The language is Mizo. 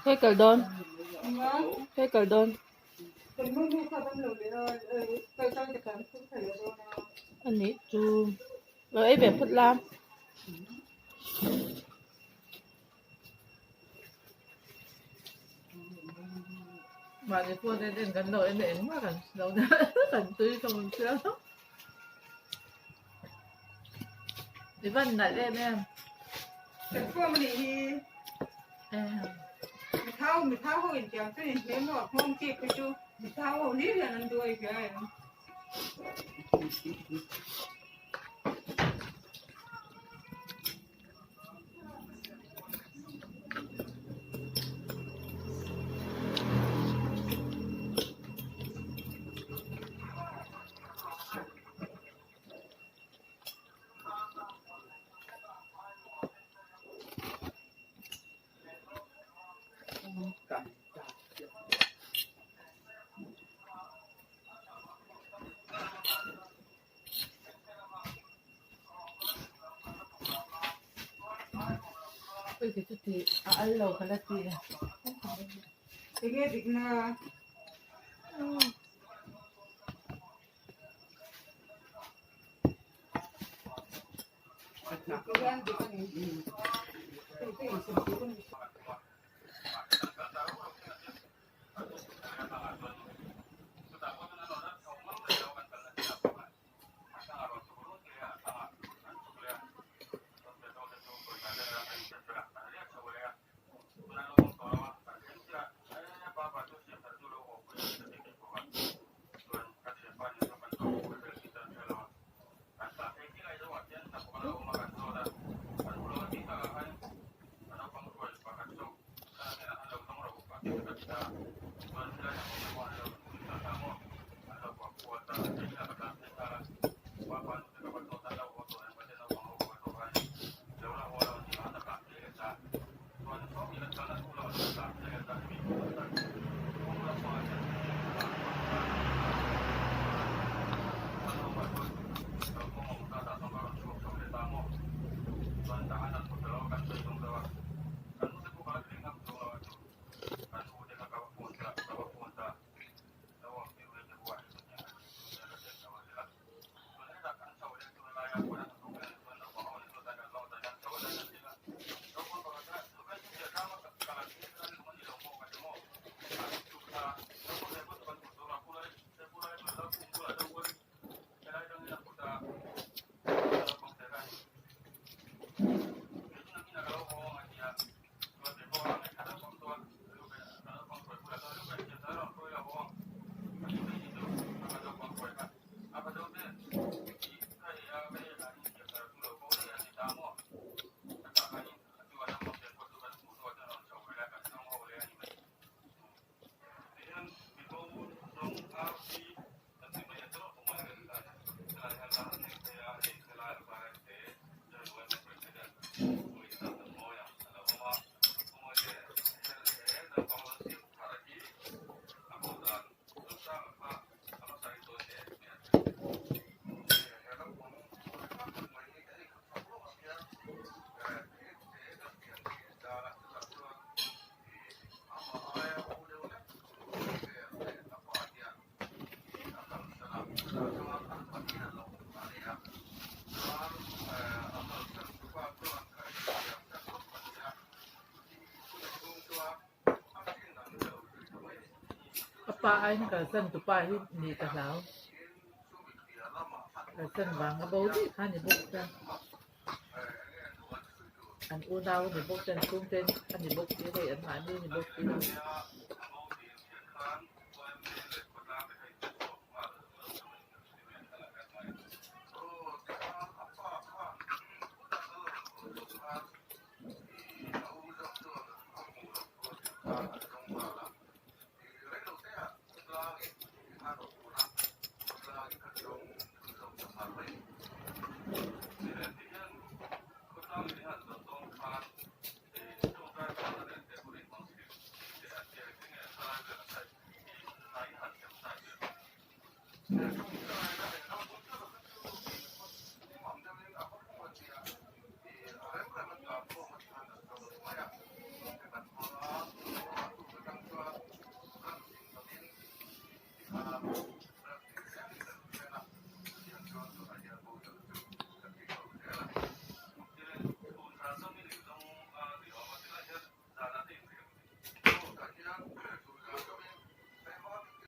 Khawi kal dawn khawi kal dawn a nih chu lo ei ve phawt la. Mahni phone en en kan lo en a engmah kan lo kan tui hlawm chiang. I van nalh em em. Kan form a nih hi. mi thau ho in tiang chuan in hle maw a nghawng chip hi chu mi thau ho hlir hian an duai hria em. Ui kei chu ti a al lo ka la ti. Enge dikna? A pa aiin kalsan tu pa hi nih ka hlau. Kalsan vang a bo daih kha a ni bawk chuan an unau a ni bawk chuan chhungte a ni bawk si hei an mahni a ni bawk si lo.